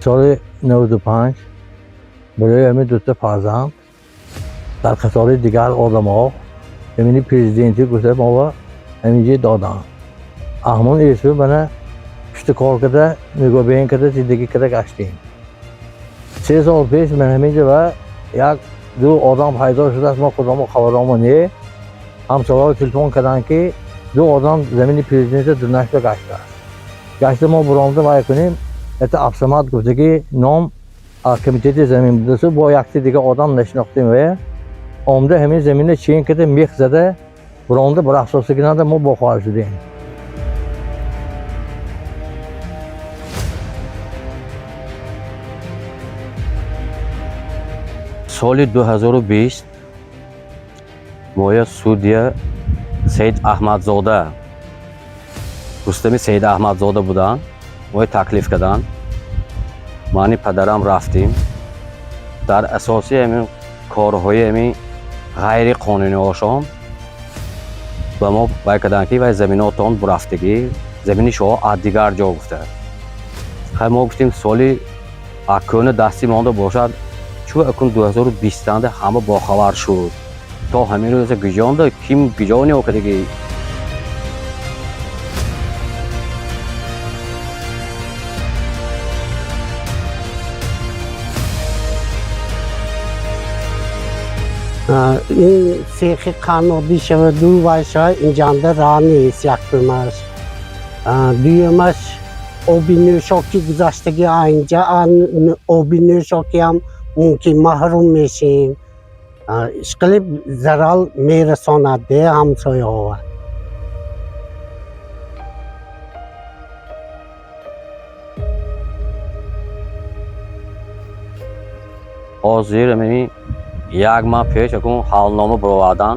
Соли 95 барои ҳамин дута фарзанд дар қатори дигар одамҳо замини президентӣ гуфта мо ҳаминҷо доданд. Аҳмон Юсуф мана пушти кор карда, нигоҳбин карда, зиндагӣ карда гаштем. 3 сол пеш ман ҳаминҷо ва як ду одам пайдо шудааст, мо худамо хабаромо не. Ҳамсояҳо телефон карданд, ки ду одам замини президента дунашта гаштааст. Гашта мо буромда вай кунем, это Абсамад гуфтаги ном аз комитети замин будасу бо якти дига одам нашинохтем ва омда ҳамин замина чен карда, мех зада буромда бирахсосигинада мо бохабар шудем. Соли 2020 моя судья Саид Аҳмадзода, Рустами Саид Аҳмадзода буданд, моя таклиф карданд. Мани падарам рафтем. Дар асоси ҳамин корҳои ҳамин ғайриқонуниҳошон ба мо вай карданд, ки вай заминотон бурафтагӣ, замини шумо аз дигар ҷо гуфта. Хай, мо гуфтем, соли аккӯна дасти монда бошад, чӯ акун 2020-анда ҳама бохабар шуд. То ҳамин рӯза гиҷонда ким гиҷо неокардагӣ. Ин сехи қаннодӣ шаваду вай шавад, инҷанда раҳ нест, якумаш. Дуюмаш, оби нӯшокӣ гузаштагӣ инҷа, оби нӯшокиам мумкин маҳрум мешем. Ишқилиб зарал мерасонад де ҳамсояҳо. Ҳозир ҳамин як моҳ пеш акун ҳалнома баровардан,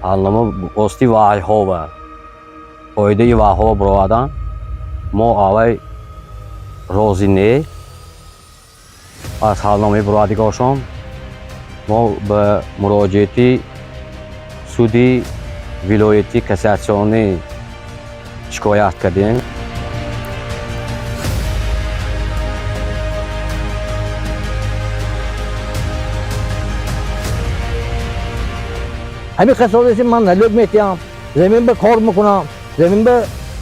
ҳалнома воситаи ваҳйҳова, қоидаи ваҳйҳова баровардан. Мо аввай розӣ не аз ҳалномаи баровардагиҳошон. Мо ба муроҷиати суди вилоятӣ кассатсионӣ шикоят кардем. Ҳамин қасодеси ман налог метиҳам, замин ба кор мекунам, замин ба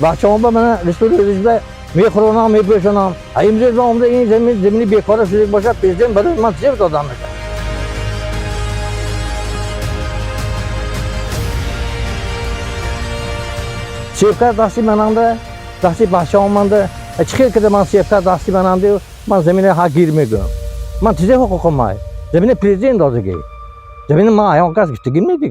бачаҳом ба мана ризқу рӯзиш ба мехӯронам, мепӯшонам. Имрӯз ба омда ин замин замини бекора шуда бошад, президент барои ман чӣ додан мешавад? Севкар дасти мананда, дасти бачаҳоманда. Чӣ хел кида ман севкар дасти мананда, ман замина ҳақ гир мегӯям? Ман чизе ҳуқуқам ай? Замини президент додагӣ. Замини ман аён кас гуфтагим не дига.